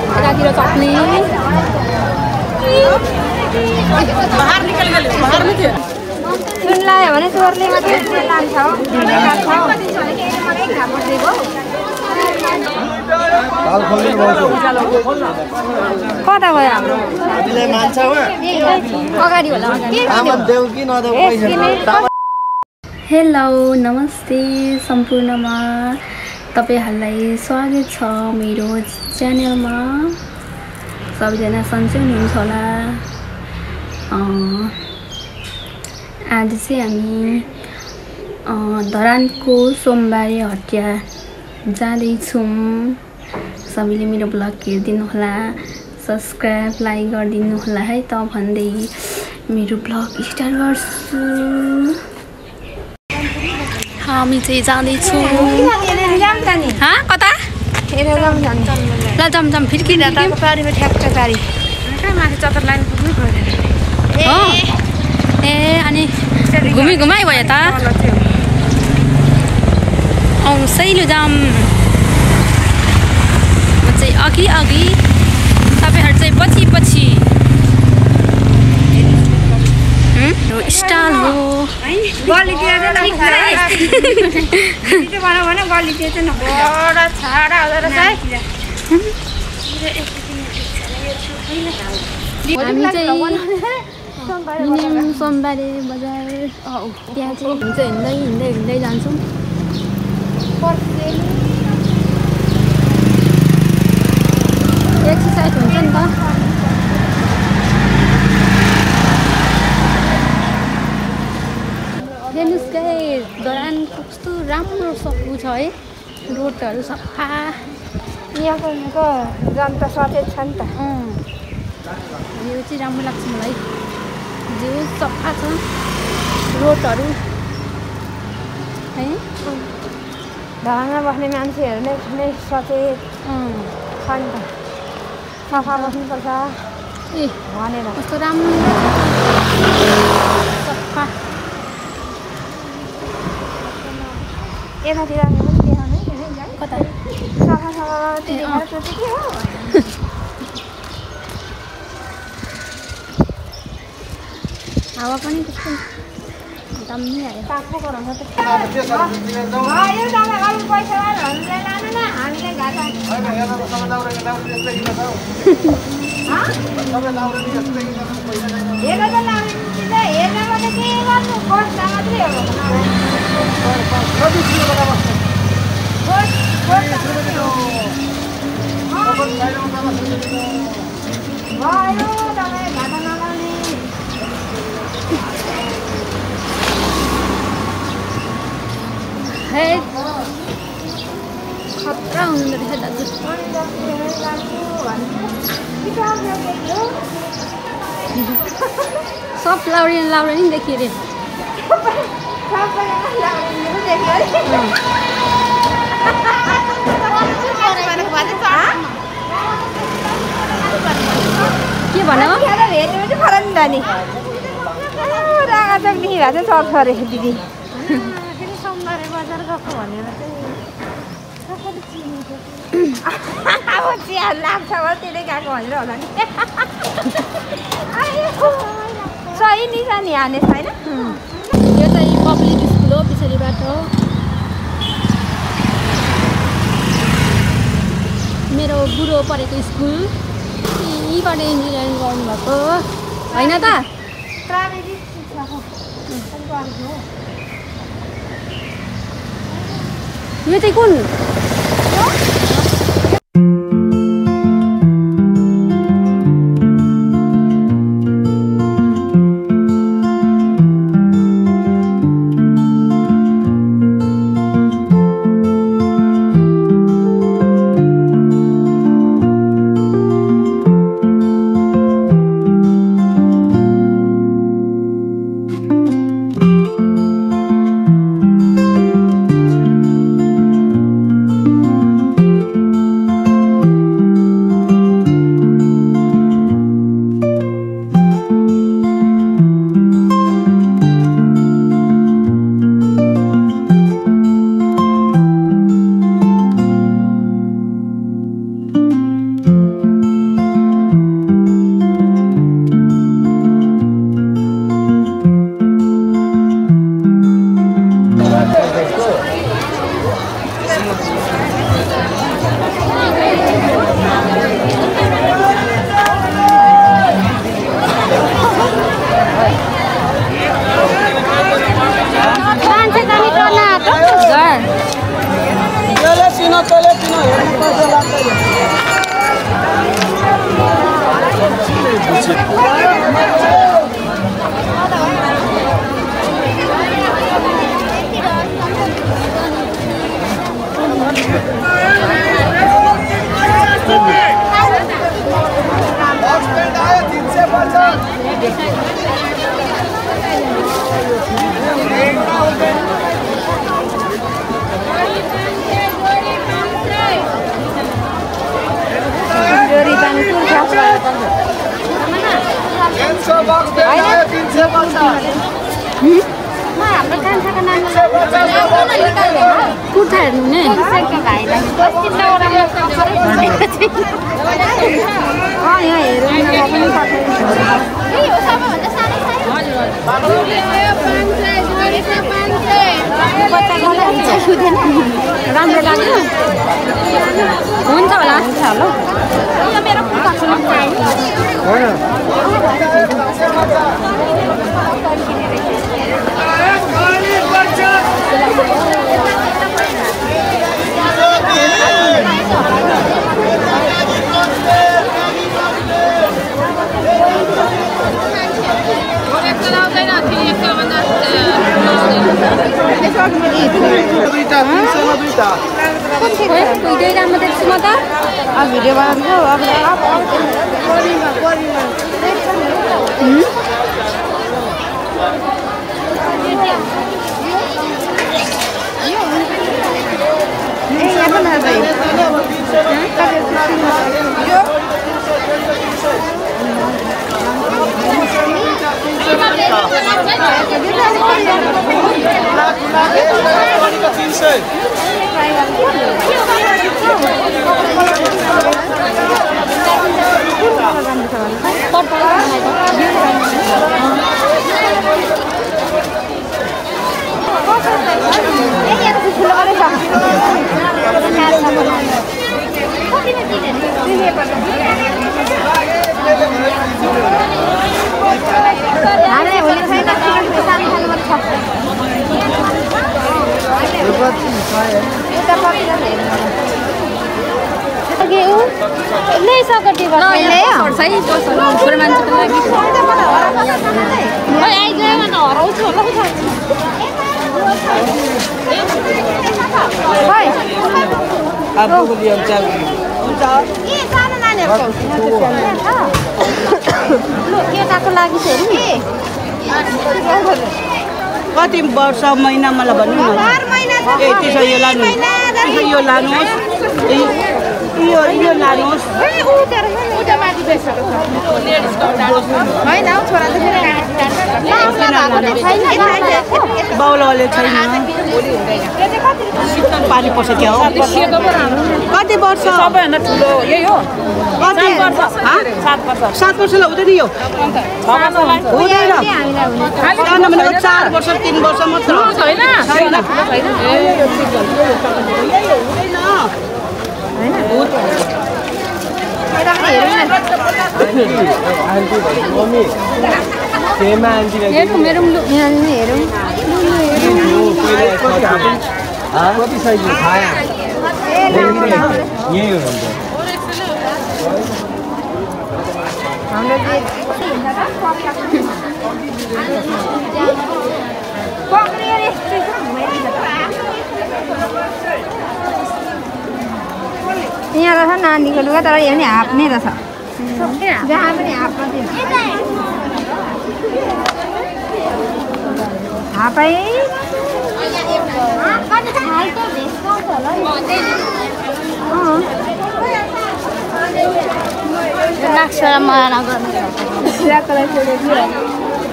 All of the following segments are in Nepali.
यतातिर चट्नी बाहर निकल गयो बाहर में थियो सुन लायो भने चोरले मात्रै लान्छ हो कता गयो हाम्रो मान्छ अगाडि होला हेलो नमस्ते सम्पूर्णमा तपाईहरुलाई स्वागत छ मेरो च्यानलमा सबैजना सन्चै हुनुहुन्छ होला आज चाहिँ हामी धरानको सोमबारे हटिया जाँदैछौँ सबैले मेरो ब्लग हेरिदिनु होला सब्स्क्राइब लाइक गरिदिनु होला है त भन्दै मेरो ब्लग स्टार्ट गर्छु हामी चाहिँ जाँदैछौँ कता ल जम फिर्किँदा त गाडीमा ठ्याक्क गाडी माथि चक्कर लाइन पुग्नु पर्दैन ए अनि घुमी घुमाइ भयो त सैलो जाम म चाहिँ अघि अघि तपाईहरु चाहिँ पछि पछि स्टाइल हो गलितिर चाहिँ भने गलितिर चाहिँ बडा छाडा हुँदो रहेछ हामी चाहिँ सोमबारे बजार त्यहाँ चाहिँ हिँड्दै जान्छौँ एक्सर्साइज हुन्छ नि त हेर्नुहोस् गाइस धरानको कस्तो राम्रो सफा छ है रोडहरू सफा यहाँको जनता सचेत छ नि त यो चाहिँ राम्रो लाग्छ मलाई जो सफा छ रोडहरू है धरानमा बस्ने मान्छेहरू नै सचेत छ नि त सफा बस्नुपर्छ ए भनेर कस्तो राम्रो सफा यतातिर कता सफा के हो हावा पनि कस्तो दामी आयो तापो गराउँछ त खतरा हुँदो रहेछ दाजु सब लाउरे नि देखियो रे के भन्नु रागाचोकदेखि भए चाहिँ चल्छ अरे दिदी सोमबारे बजार गएको भनेर अब चिया लाग्छ होला त्यसले गएको भनेर होला नि सही नि छ नि हाने छैन यो चाहिँ पब्लिक स्कुल हो पछाडिबाट मेरो बुढो पढेको स्कुल यहीँबाट इन्जिनियरिङ गर्नुभएको होइन त यो चाहिँ कुन कुर्ता हेर्नु नि यहाँ हेरौँ राम्रो लाग्यो हुन्छ होला मेरो भिडियो बनाउँछु कति वर्ष महिना मलाई भन्नु न ए त्यसो यो लानु यो लानुहोस् यो लानुहोस् बाउलाले छैन शीतल पानी पर्छ क्या हो कति वर्ष सबैभन्दा ठुलो यही हो 7 वर्षलाई हुँदैन यो हुँदैन 4 वर्ष 3 वर्ष मात्र कति साइज खाया यही हो यहाँ रहेछ नानीको लुगा तर यो नि हाफ नै रहेछ जहाँ पनि हाफ मात्रै हाफै यो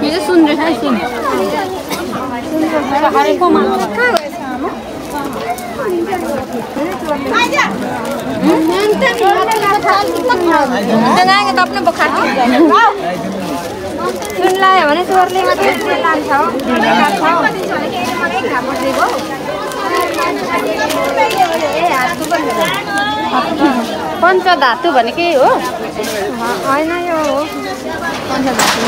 चाहिँ सुन रहेछ सुन हरेकोमा अपने बुखार सुन लायो भने चोरले मात्रै लान्छ पञ्चधातु भनेकै हो होइन यो हो पञ्चधातु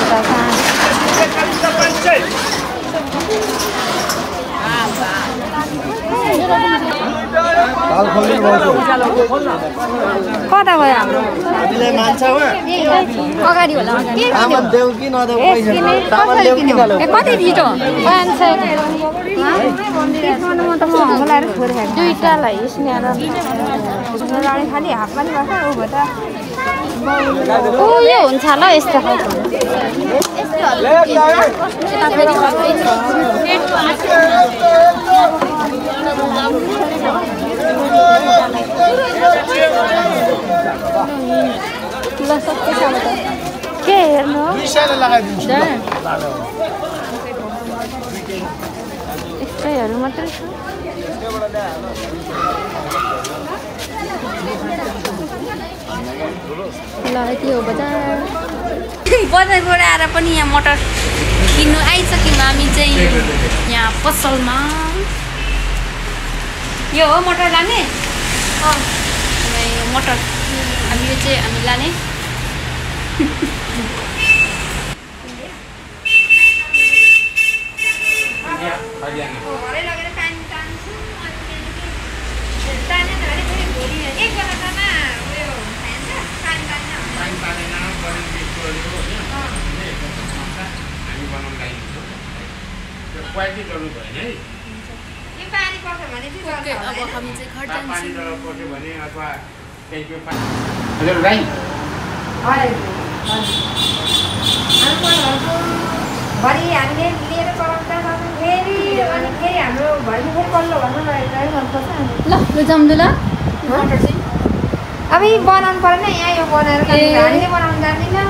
कता गयो हाम्रो तिमीले मान्छ वा अगाडि होला अगाडि तामान देऊ कि नदेऊ पैसा तामान देऊ कि नदेऊ कति दिटो 500 दुईटालाई स्नेहर रानी खाली हातमा नि गर्छ उ भन्छ ओ यो हुन्छ ल यस्तो ल सबै छ के हेर्नु विषयले लगाइदिन्छु यस्तैहरू मात्रै छ ल यति हो बजार बजारबाट आएर पनि यहाँ मटर किन्नु आइसक्यौँ हामी चाहिँ यहाँ पसलमा यो हो मटर लाने मटर हामी यो चाहिँ हामी लाने क्वालिटी गर्नु भएन है यो पानी पर्छ भने चाहिँ अब हामी चाहिँ घर जान्छौँ पानी जरा पर्छ भने अथवा केही हेलो राई भरि हामीले लिएर चलाउँदा फेरि अनि फेरि हाम्रो भरि फेरि पल्लो भन्नु गर्नुपर्छ ल जाउँदो ल अब यी बनाउनु परेन यहाँ यो बनाएर हामीले बनाउनु जान्दिनँ